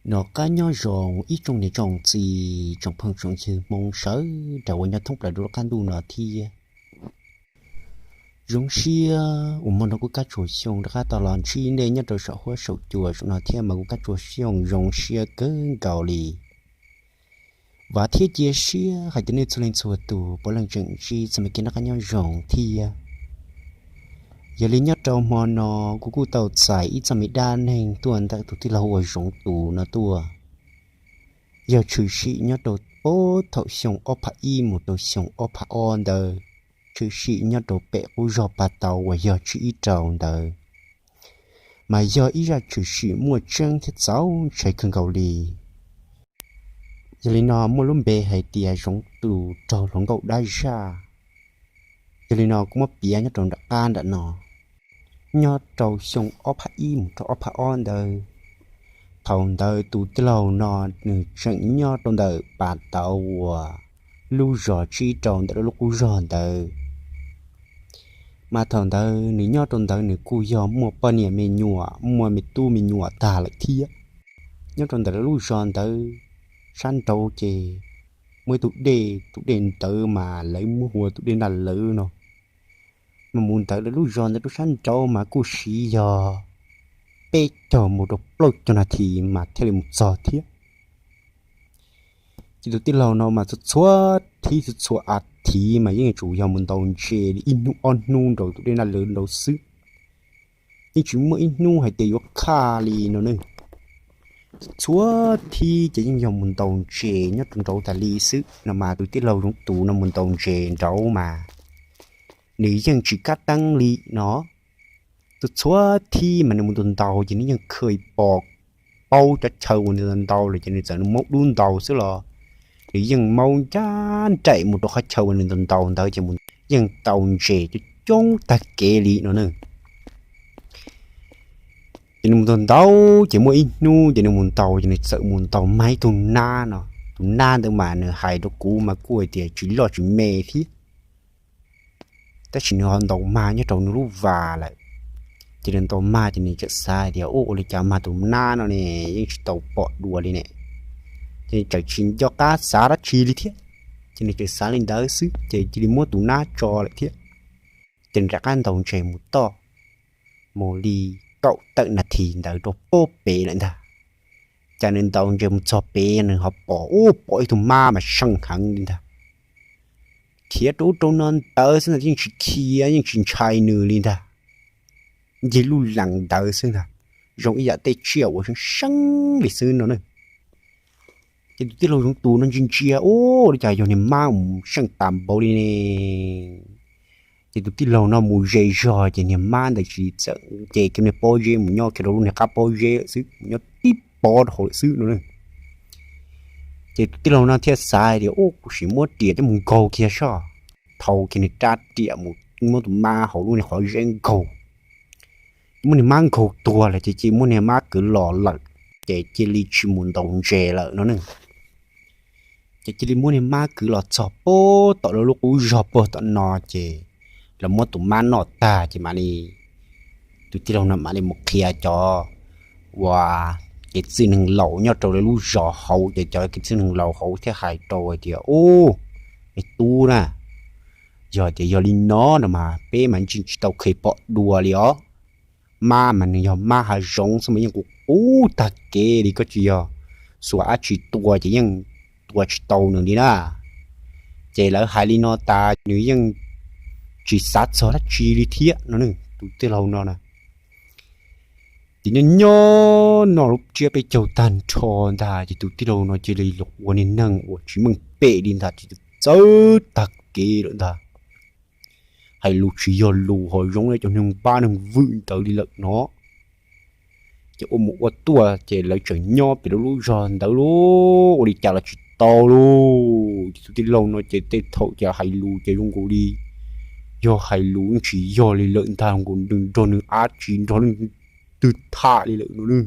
Noj qab nyob zoo ib tsoom niam tsoom txiv, tsoom phooj tsoom ywg Hmoob sawv daws uas nyob thoob plaws rau lub qab ntuj no thiab. Zoo siab uas muaj no kuv Kab Tsuas Xyooj rov qab tau los ntsib nej nyob rau saum huab saum cua saum no thiab mas kuv Kab Tsuas Xyooj zoo siab kawg nkaus li. Vam thiab cia siab hais tias nej txhua leej txhua tus puav leej tseem ntsib txoj me kev noj qab nyob zoo thiab. Yog li nyob rau hmo no kuv kuj tau txais ib txoj me dab neeg tuaj ntawm tus tij laug uas Zoov Tus no tuaj. Yog tshwm sim nyob rau puag thaum xyoo ob phav ib mus rau xyoo ob phav ob ntawd, tshwm sim nyob rau pem qub zog Pas Tau uas yog tsib ib rau ntawd, mas yog ib zaj tshwm sim muaj tseeb thiab txaus ntshai kawg nkaus li. Yog li no muaj lub npe hais tias Zoov Tus raug hluas nkauj dab zaj. Yog li no kuv muab piav nyob rau nram qab nram no. Nyob rau xyoo ob phav ib mus rau ob phav ob ntawd, thaum ntawd tus tij laug no nws tseem nyob rau ntawm Pas Tau uas lub zos tsib rau ntawm lub qub zog ntawd. Mas thaum ntawd nws nyob rau ntawd nws kuj yog muaj poj niam me nyuam, muaj me tub me nyuam tag lawm thiab. Nyob rau ntawm lawv lub zos ntawd sab nraud ces muaj ib tug dej, tus dej ntawd mas lawv muab hu ua tus dej Naj Lawv no. Mas mus ntawd lawv lub zos ntawd rau sab nraud mas kuj siv yog peb caug mus rau plaub caug nas this mas thiaj li mus txog thiab. Ces tus tij laug no mas txhua txhua thib txhua txhua a thiv mas yeej yuav tsum yog mus ntaus ntses li ib hnub ob hnub nraum tus dej Naj Lawv nraud xwb. Yeej tsis muaj ib hnub hais tias yuav khaj li no ne. Txhua thib ces yeej yog mus ntaus ntses nyob rau nraud tas li xwb no mas tus tij laug Zoov Tus no mus ntaus ntses nraud mas nws yeej tsis kab teeb li no. Txhua txhua thib mas nws mus ntaus ntaus ces nws yeej kha pom paub cov chaw uas nws ntaus lawm ces nws txawm nws maub dub ntaus xwb los nws yeej maub ncaj nraim mus rau qhov chaw uas nws ntaus ntaus ntawd ces mus yeej tau ntses coob coob tag kev li no ne. Ces nws mus ntaus ntaus ces muaj ib hnub ces nws mus ntaus ces nws txawm mus ntaus mag ib tug nab no. Tus nab ntawd mas nws hais rau kuv mas kuj hais tias tsis loj tsis me thiab, tab sis nws ho ntaus mag nyob rau nws lub vas lawm. Ces nws ntaus mag ces nws txawm xav hais tias, ua ua li cas mag tus nab no ne yeej tsis tau pom dua li ne. Ces nws txawm tsis nco qab xav dab tsi li thiab, ces nws txawm xav li ntawd xwb ces cia li muab tus nab tso lawm thiab. Ces nws rov qab ntaus ntses mus toj, mus li kaum tawm nas this ntawd rau puag pem lawm ntag. Ces nws ntaus ntses mus txog pem nws ho pom, ua pom ib tug mab mas seej heev li ntag. Khiav rau ub rau no ntawd xwb ntag, yeej tsis khiav yeej tsis ntshai nws li ntag. Ncig lub lees ntawd xwb ntag, zoo ib yam tej tsiaj uas seeb seeb li xwb no ne. Ces tus tij laug Zoov Tus no ntsia ntsia, ua li cas yog niag mab mus seej tas npaum li ne. Ces tus tij laug no mus ze zog ces niag mab ntawd tsis txawm ces kiag niag pob zeb mus nyob kiag rau lub niag qab pob zeb lawm xwb, mus nyob tib pob rau hauv lawm xwb no. Ces tus tij laug no thiaj xav tias, ua kuv sim muab riam coj mus nkaug kiag soj. Thau kiag niag rab riam mus muab tus mab hauv lub niag qhov zeb nkaug. Muab niag mab nkaug tuag lawm ces cia muab niag mab kwv los lawm, ces cia li tsis mus ntaus ntses lawm no ne. Ces cia li muab niag mab kwv los txog puag tom lawv lub qub zog puag tom no ces lawv muab tus mab noj tag ces mam li, tus tij laug no mam li mus qhia cov uas kev txwj neeg laus nyob rau lawv lub zos hauv ces cov kev txwj neeg laus hauv thiaj hais rau hais tias, ub, me tub na, yog tias yog li no no mas peb mas tsis tau kheev pom dua li os. Mab mas nws yog mab hav zoov xwb mas yeej qus qus tag kev li, koj tsis yog xuas dab tsi tua ces yeej tua tsis tau nws li na. Ces lawv hais li no tas nws yeej tsis xav txog dab tsi li thiab no ne, tus tij laug no na. Ces nyob nyob noj lub tsiab peb caug tag nrho ntag ces tus tij laug no cia li los ua niag neeg uas tsis meej pem li ntag, ces txawv tag kev lawm ntag. Hais lus tsis yog lus ho zoo li cov neeg npab neeg vwm ntawd li lawm no. Ces ua mus ua tuaj ces lawv tseem nyob pem lub lub zog ntawd lauj, ua li cas los tsis tau lauj. Ces tus tij laug no ces tej thaum ces hais lus ces zoo nkaus li yog hais lus tsis yog li lawm ntag, zoo nkaus nws nrog nws dab tsi nrog leej twg tham li lawm no.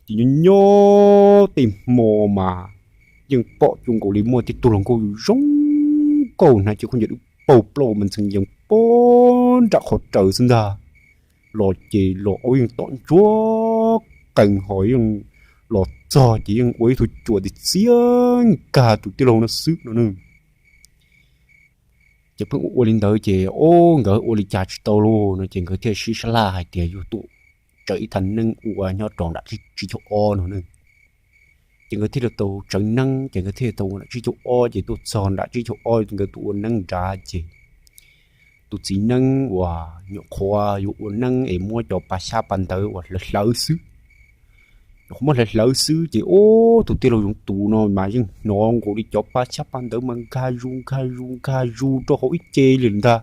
Ces nyob nyob tej hmo mas yeej pom zoo nkaus li muaj tej tug hluas nkauj zoo nkauj hnav cev khaub ncaws dub paug plaub mas ntxeev yees puag nram qhov raws xwb ntag. Los ces los aub yeej tom ntsuag qees ho yeej los txog ces yeej ua ib tug cuam txiv txiab nkag tus tij laug no xwb no ne. Ces pheej ua ua li ntawd ces o, nkawd ua li cas tsis tau lauj no ces nkawd thiaj sib sab laj hais tias yuav tuaj tsawv ib thaj neeb ua nyob rau nram tsib caug ob no ne. Ces nkawd thiaj li tau tsawv neeb ces nkawd thiaj tau ua nram tsib caug ob ces tuaj txog nram tsib caug ob nkawd tuaj ua neeb nrad ces tus txiv neeb uas nyuam qhuav yuav ua neeb es muab cov pa xyab pa ntawv uas hlawv hlawv xwb, nyuam qhuav muab hlawv hlawv xwb ces o, tus tij laug Zoov Tus no mas yeej hnov nkaus li cov pa xyab pa ntawv mas nkag zus nkag zus nkag zus rau hauv ib ce li lawm ntag.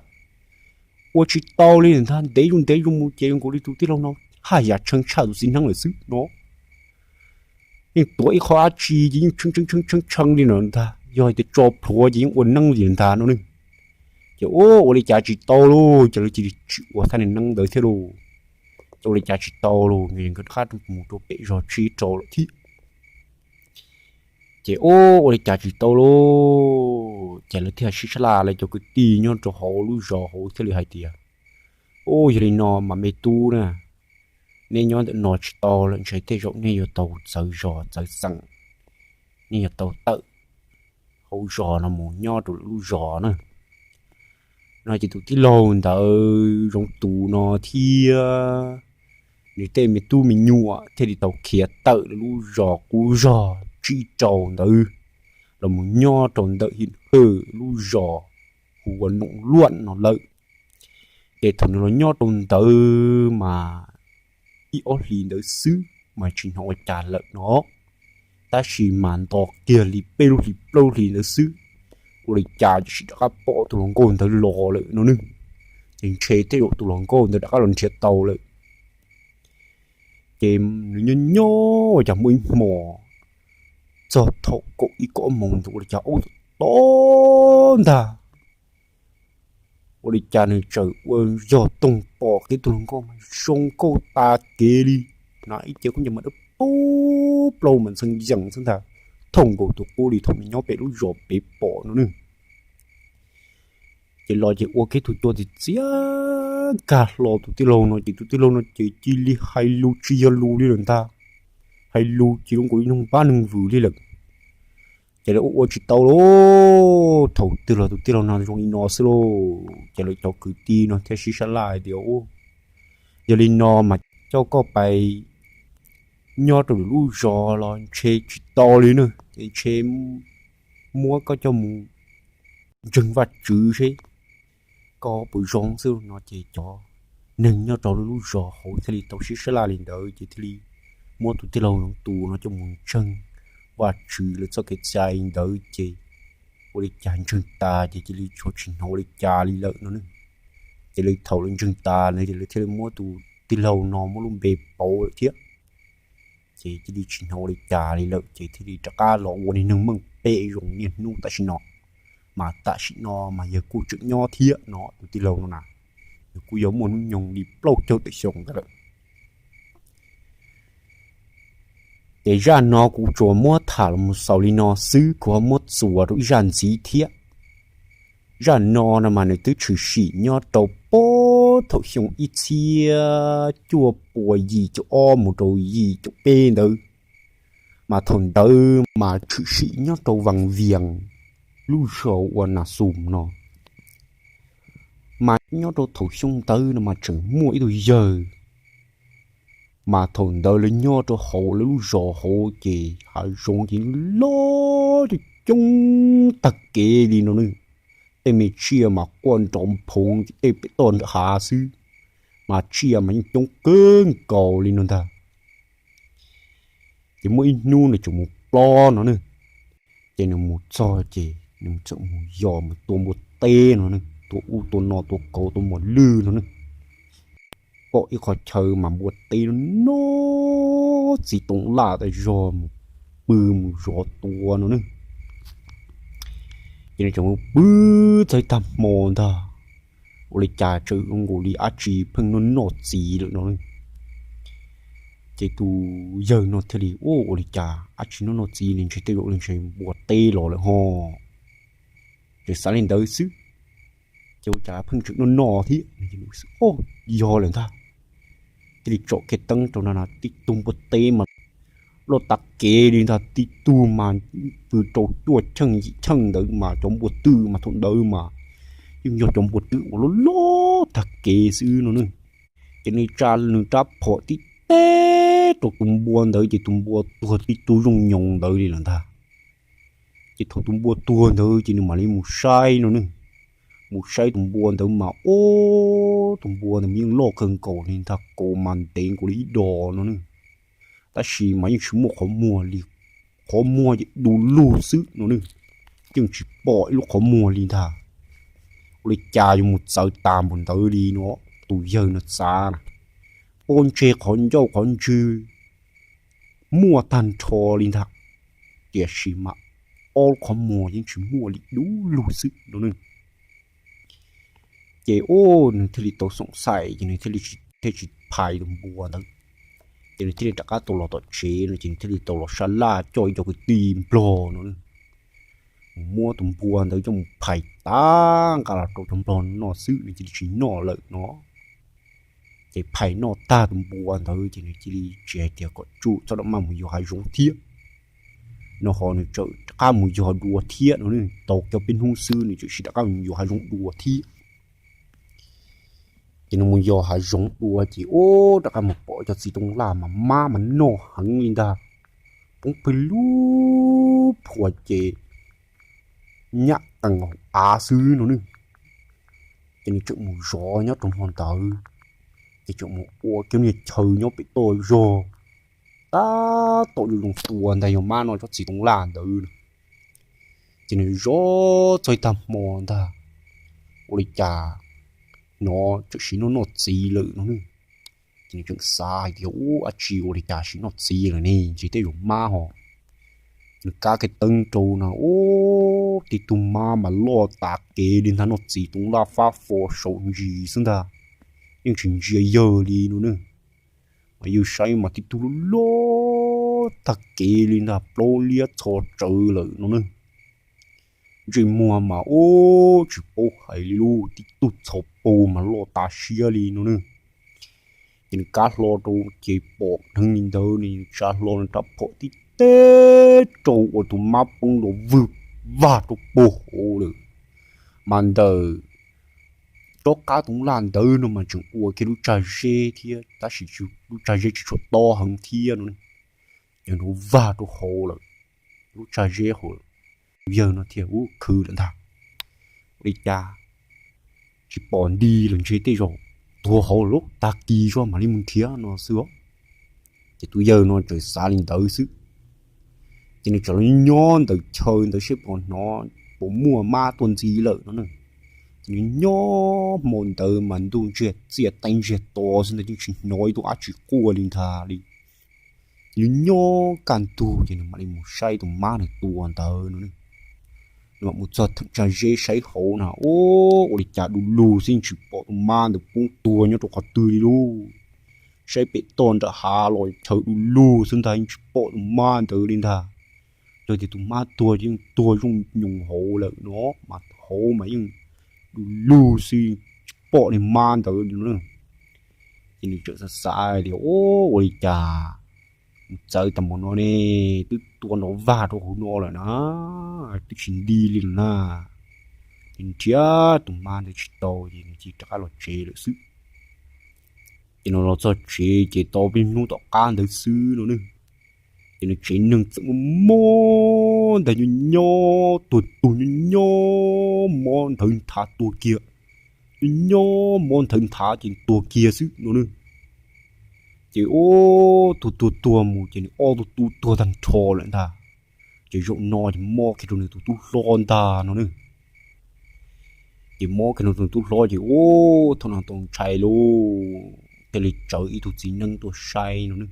Ua tsis tau li lawm ntag, ntev zus ntev zus mus ces nkaus li tus tij laug no haj yam tshee tshaj tus txiv neeb lawm xwb no. Yeej tuav ib qho dab tsi ces yeej tshee tshee tshee tshee li no ntag, yog hais tias tso plhuav ces yeej ua neeb li ntag no ne. Ces ua ua li cas tsis tau lauj, ces lawv cia li tsis ua thaj neeb ntawd thiab lauj. Ces ua li cas tsis tau lauj, nkawd rov qab mus rau pem zos tsib rau lawm thiab. Ces ua ua li cas tsis tau lauj, ces lawv thiaj sib sab laj, lawv cov kwv tij nyob rau hauv lub zos hauv thiaj li hais tias, Ub, yog li no mas me tub na, nej nyob ntawm no tsis tau lawm, ntshe tej zaum nej yuav tau txawv zos txawv xeem, nej yuav tau tawm hauv zos no mus nyob rau lwm lub zos na. No ces tus tij laug ntawd Zoov Tus no thiab nws tej me tub me nyuam thiaj li tau khiav tawm lawv lub zos qub zog tsib rau ntawd los mus nyob rau ntawm Him Hawj lub zos hu ua Noom Luaj no lawm. Ces thaum nws los nyob rau ntawd mas ib ob hlis ntawd xwb mas tsis hnov ua cas lawm no, tab sis mas nto kiag li peb lub hlis plaub lub hlis ntawd xwb, ua li cas ces sim rov qab pom tus hluas nkauj ntawd los lawm no ne. Ces ntshe tej zaum tus hluas nkauj ntawd rov qab los nrhiav tau lawm. Ces nws nyob nyob ua cas muaj ib hmo txog thaum kaum ib kaum ob moos ntawd ua li cas ub to ntag, ua li cas nws txawm ua yog toog pom kiag tus hluas nkauj mas zoo nkauj tas kev li, hnav ib cev khaub ncaws mas dawb paug plaub mas ntxhee yees xwb ntag, thooj nkaus tus qub li thaum nws nyob pem lub zos pem pom no ne. Ces los ces ua kiag tug cua txiv txiab nkag hlo tus tij laug no ces tus tij laug no ces cia li hais lus tsis yog lus li lawm ntag, hais lus ces zoo nkaus li neeg npab neeg vwm li lawm. Ces lawv ua ua tsis tau lauj, thaum twg los tus tij laug no zoo li no xwb lauj. Ces lawv cov kwv tij no thiaj sib sab laj hais tias, Yog li no mas coj koj pais nyob rau lwm lub zos los ntshe tsis tau li na, ces ntshe muab koj coj mus ntseeg Vajtswv seb koj puas zoo xwb no. Ces cov neeg nyob rau lub zos hauv thiaj li tau sib sab laj li ntawd ces thiaj li muab tus tij laug Zoov Tus no coj mus ntseeg Vajtswv lawv txoj kev txais ntawd ces ua li cas ntseeg tas ces cia li tsis hnov ua li cas li lawm no ne. Ces lawv thaum lawv ntseeg tas na ces lawv thiaj li muab tus tij laug no muab lub npe pauv lawm thiab. Ces cia li tsis hnov ua li cas li lawm ces thiaj li rov qab los ua niag neeg meej pem zoo niaj hnub tam sim no. Mas tam sim no mas yawg kuj tseem nyob thiab no, tus tij laug no na, nws kuj yog muaj hnub nyoog li plaub caug tawm xyoo ntawd lawm. Ces zaj no kuv tsuas muab tham los mus xaus li no xwb, kuv ho muab txuas rau ib zaj ntxiv thiab. Zaj no no mas nws twb tshwm sim nyob rau puag thaum xyoo ib txhiab cuaj pua yim caum ob mus rau yim caum peb ntawd. Mas thaum ntawd mas tshwm sim nyob rau Vaj Vias lub zos ua Nas Xus no. Mas nyob rau thaum xyoo ntawd no mas tseem muaj ib tug yawg, mas thaum ntawd lawv nyob rau hauv lawv lub zos hauv ces hav zoov ces loj coob coob tag kev li no ne. Tej me tsiaj mas quaj nrov nphoov ces tej pem toj nram hav xwb, mas tsiaj mas yeej coob kawg nkaus li no ntag. Ces muaj ib hnub nws tseem mus plob no ne, ces nws mus txog ces nws txawm mus yos mus tua npua teb no ne, tua ub tua no tua kauv tua muas lwj no ne. Pom ib qho chaw mas npua teb no no txiv toov laj tas zog mus pw mus zov tua no ne. Ces nws tseem mus pw txog ib tag hmo ntag, ua li cas tseem zoo nkaus li dab tsi pheej noj noj txiv lawm no. Ces tus yawg no thiaj li, Ua, ua li cas dab tsi noj noj txiv li, ntshe tej zaum ntshe npua teb los lawm ho. Ces xav li ntawd xwb, ces ua cas pheej tseem noj noj thiab. Ua, yog lawm ntag. Thiaj li tsom kiag teeb rau na, tib tug npua teb mas loj tag kev li ntag. Tib tug mas pw rau cuaj cheej yim cheej ntawd mas cov npua twm mas thaum ntawd mas yeej yog cov npua twm uas loj loj tag kev xwb no ne. Ces nws tsa nws rab phom tib teb rau tus npua ntawd ces tus npua tuag tib tug zoo nyoos ntawd li lawm ntag. Ces thaum tus npua tuag ntawd ces nws mam li mus saib no ne. Mus saib tus npua ntawd mas, ob, tus npua ntawd mas yeej loj kawg nkaus li ntag, kaus mas ntev nkaus li ib dos no ne. Tab sis mas yeej tsis muaj qhov muag li, qhov muag ces du lug xwb no ne. Yeej tsis pom ib lub qhov muag li ntag. Ua li cas yuav mus txawv tas npaum ntawd li no, tus yawg no xav na. Pob ntseg qhov ncauj qhov ntswg muaj tag nrho li ntag, tiam sis mas ob lub qhov muag yeej tsis muaj li, du lug xwb no ne. Ces, o, nws thiaj li tau xoom xaim ces nws thiaj li tsis phais tus npua ntawd. Ces nws thiaj li rov qab tau los tom tsev no ces nws thiaj li tau los sab laj coj ib co kwv tij nplog no mus muab tus npua ntawd coj mus phais tag nqa los rau cov nplog noj xwb, nws cia li tsis noj lawm no. Ces phais noj tag tus npua ntawd ces nws cia li tsis hais tias kom tsuj txhob rov maj mus yos hav zoov thiab no, ho nws txawm rov qab mus yos dua thiab no ne. Tau cov peb hnub xwb nws txawm sim rov qab mus yos hav zoov dua thiab. Ces nws mus yos hav zoov dua ces, o, rov qab mus pom cov txiv tooj laj mas mab mas noj heev li ntag, poob pw lub phuam ces nyam qees hauv av xwb no ne. Ces nws txawm mus zov nyob rau hmo ntawd, ces txawm mus ua kiag niag chaw nyob pem toj zog, tab tom zoo zoo tua ntag yog mab no tsob txiv tooj laj ntawd. Ces nws zov txog ib tag hmo ntag, ua li cas hnov tseem sim noj noj txiv lawm no ne. Ces nws tseem xav hais tias, ub, dab tsi ua li cas sim noj txiv lawm ne, ntshe tej zaum mab ho. Nws kav kiag teeb rau na, ub, tib tug mab mas loj tas kev li ntag, noj txiv tooj laj fab fo saum ntsis xwb ntag, yeej tsis ntsia yawg li no ne. Mas yawg saib mas tib tug loj loj tag kev li ntag, plaub liab txho tsawv lawm no ne. Ntsej muag mas, ub, tsis paub hais li lub, tib tug txho pag mas loj tas siab li no ne. Ces nws kav hlo rau ces pom dheev li ntawd, nws tsa hlo nws rab phom tib teb rau ua tus mab poob nrov vwg vag rau puag hauv lawm. Mas ntawm rov qab tooj laj ntawd no mas tseem ua kiag lub tsag zeb thiab, tab sis lub tsag zeb tsis tshua tob heev thiab no, nrov vag rau hauv lawm, lub tsag zeb hauv. Tus yawg no thiaj ua khwv lawm ntag, ua li cas tsis pom nti lawm, ntshe tej zaum tuag hauv lawm, tag kis zoj mam li mus nrhiav no xwb os. Ces tus yawg no tseem xav li ntawd xwb, ces nws tseem los nyob ntawm chaw ntawd seb puas hnov puas muaj mab tuaj ntxiv lawm no ne. Ces nws nyob hmo ntawd mas ntuj ntsiag txiaj teeb ntsiag to xwb ntag, yeej tsis hnov ib tug dab tsi quaj li ntag li. Ces nws nyob kaj ntug ces nws mam li mus saib tus mab nws tua ntawd no ne. Nws mam mus txog tsag zeb saib hauv na, ub, ua li cas du lug xwb, yeej tsis pom tus mab ntawd poob tuag nyob rau qhov twg li lauj. Saib pem toj nram hav los chaw du lug xwb ntag, yeej tsis pom tus mab ntawd li ntag. Yog tias tus mab tuag ces yeej tuag zoo nyoos hauv lawm no, mas hauv mas yeej du lug xwb, tsis pom niag mab ntawd li no. Ces nws tseem xav xav tias, ub, ua li cas mus txawv tag npaum no ne, twb tua nrov vag rau hauv no lawm na, twb tsis nti li lawm na. Ces nrhiav tus mab ntawd tsis tau ces nws cia li rov qab los tsev lawm xwb. Ces nws los txog tsev ces tau peb hnub tom qab ntawd xwb no ne, ces nws tsev neeg txawm muaj mob ntag, nyob nyob tuag tuag, nyob nyob mob nthawv nthav tuag kiag, nyob nyob mob nthawv nthav ces tuag kiag xwb no ne. Ces ub, tuag tuag tuag mus ces nws ob tug tub tuag tag nrho lawm ntag. Ces zaum no ces mob kiag rau nws tus tub hlob ntag no ne. Ces mob kiag rau nws tus tub hlob ces ub, thaum no tau ntshai lauj, thiaj li tsawv ib tug txiv neeb tuaj saib no ne.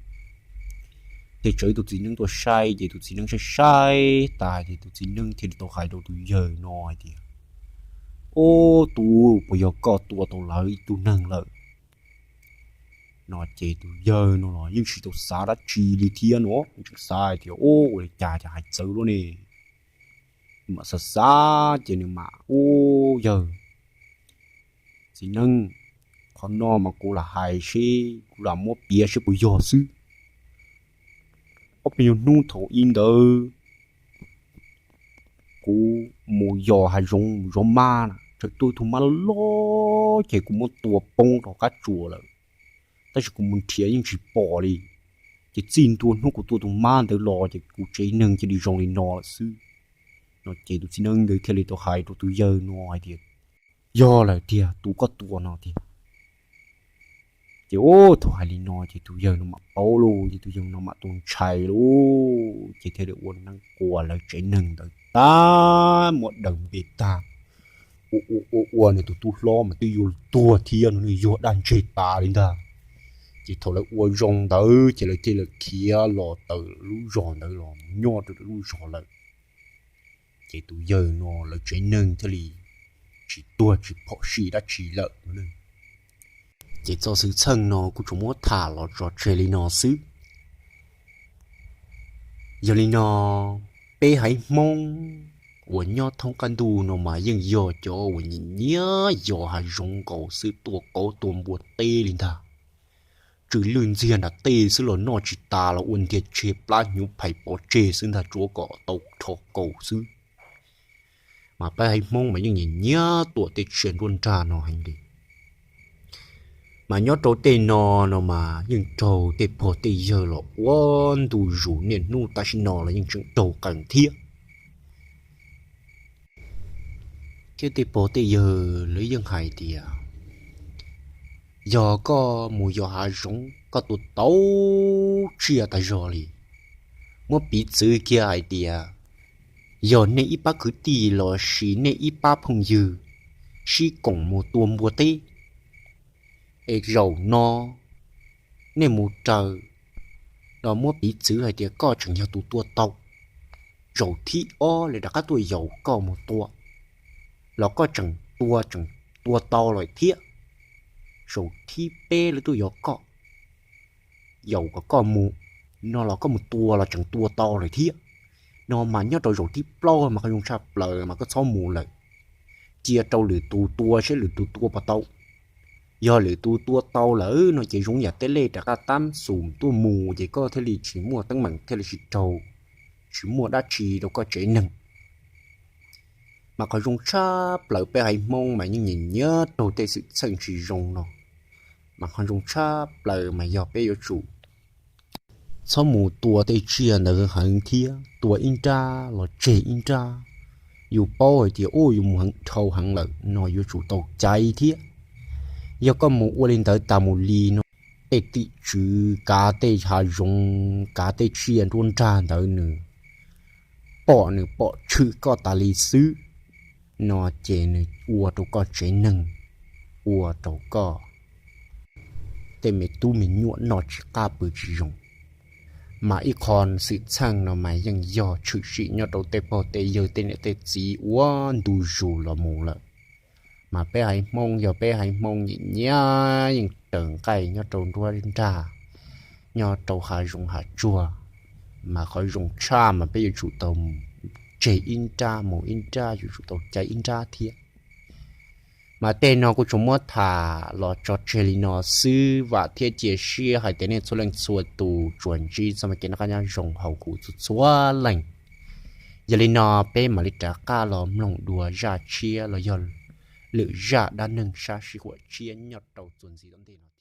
Thiaj tsawv ib tug txiv neeb tuaj saib ces tus txiv neeb saib saib tas ces tus txiv neeb thiaj li tau hais rau tus yawg no hais tias, ub, tub, puas yog koj tua tau lawv ib tug neeg lawm no? Ces tus yawg no los yeej tsis tau xav dab tsi li thiab no, tseem xav hais tias, ub, ua li cas cas hais txawv luaj ne. Mam xav xav ces nws mam, ub, yawg txiv neeb, qhov no mas kuv lam hais seb, kuv lam muab piav seb puas yog xwb. ob peb nyuag hnub thaum ub ntawd kuv mus yos hav zoov mus zov mab na, txawm tuaj tus mab loj loj ces kuv muab tua poob rau qab tsuas lawm, tab sis kuv mus nrhiav yeej tsis pom li. Ces txij ntua hnub kuv tua tus mab ntawd los ces kuv tsev neeg cia li zoo li no lawm xwb. No ces tus txiv neeb ntawd thiaj li tau hais rau tus yawg no hais tias, yog lawm tiag, tus koj tua no tiag. Ces ua thaum hais li no ces tus yawg no mam paub lauj, ces tus yawg no mam tus ntshai lauj, ces thiaj li ua neeb quas lawv tsev neeg ntawd tag, muab daws npe tag, ua ua ua nws tus tub hlob mas twb yuav tuag thiab no, nws yuag daj ntseg tas li ntag. Ces thaum lawv ua zoo ntawd ces lawv thiaj li khiav los tawm lub zos ntawd los nyob rau lub zos lawm. Ces tus yawg no lawv tsev neeg thiaj li tsis tuag tsis phom sij dab tsi lawm. Ces txoj xwm txheej no kuv tsuas muab tham los tso tseg li no xwb. Yog li no, peb haiv Hmoob uas nyob thoob qab ntuj no mas yeej yog cov uas nyiam nyiam yos hav zoov nkaus xwb, tua kauv tua npua teb li ntag. Tsw lwj ntxiag nram tej xwb los noj tsis tas los ua ntiag tseg plab hnyuv phais pov tseg xwb ntag, tsuav kom tau rho kaus xwb. Mas peb haiv Hmoob mas yeej nyiam nyiam tua tej tsiaj nruab nrag no heev li. Mas nyob rau tej no no mas yeej raug tej pog tej yawg los ua ntu zus, niaj hnub tam sim no los yeej tseem raug qees thiab. Thiab tej pog tej yawg lawv yeej hais tias, yog koj mus yos hav zoov koj tua tau tsiaj tas zog li, muab piv txwv kiag hais tias yog nej ib pab kwv tij los sis nej ib pab phooj ywg sib koom mus tua npua teb, es zaum no nej mus raws los muab piv txwv hais tias koj tseem yog tus tua tau, zaum thib ob lawv rov qab tuaj yaum koj mus tua los koj tseem tua, tseem tua tau lawm thiab. Zaum thib peb lawv tuaj yaum koj, yaum kom koj mus no los koj mus tua los tseem tua tau lawm thiab. No mas nyob rau zaum thib plaub mas qhov zoo tshaj plaws mas koj txhob mus lawm, cia rau lwm tus tua saib lwm tus tua puas tau. Yog lwm tus tua tau lawm no ces zoo yam tej lej rov qab tab xum tuaj mus ces koj thiaj li tsis muaj teeb meem, thiaj li tsis raug, tsis muaj dab tsi rau koj tsev neeg. Mas qhov zoo tshaj plaws peb haiv Hmoob mas yeej nyiam nyiam raug tej xwm txheej tsis zoo no. Mas qhov zoo tshaj plaws mas yog peb yuav tsum txhob mus tua tej tsiaj ntawd heev thiab, tua ib nrab los tseg ib nrab. Yus paub hais tias ua yus mus heev dhau heev lawm no yuav tsum tau caiv thiab. Yog koj mus ua li ntawd tas mus li no, tej tim tswv kav tej hav zoov kav tej tsiaj nruab nrag ntawd nws pom, nws pom tshwm koj tas li xwb no ces nws ua rau koj tsev neeg, ua rau koj tej me tub me nyuam noj tsis qab pw tsis zoo. Mas ib qho xwm txheej no mas yeej yog tshwm sim nyob rau tej pog tej yawg tej niam tej txiv ua ntu zus los mus lawm. Mas peb haiv Hmoob yog peb haiv Hmoob nyiam nyiam yeej raws nqaij nyob rau nruab nrag, nyob rau hav zoov hav tsuag. Mas qhov zoo tshaj mas peb yuav tsum tau tseg ib nrab mus ib nrab, yuav tsum tau caiv ib nrab thiab. Mas tej no kuv tsuas muab tham los tso tseg li no xwb, vam thiab cia siab hais tias nej txhua leej txhua tus tsuas ntsib txoj me kev noj qab nyob zoo hauv kuv txhua txhua leej. Yog li no peb mam li rov qab los mloog dua zaj tshiab los yog lwm zaj dab neeg sab sij huam tshiab nyob rau txuas ntxiv tom ntej no.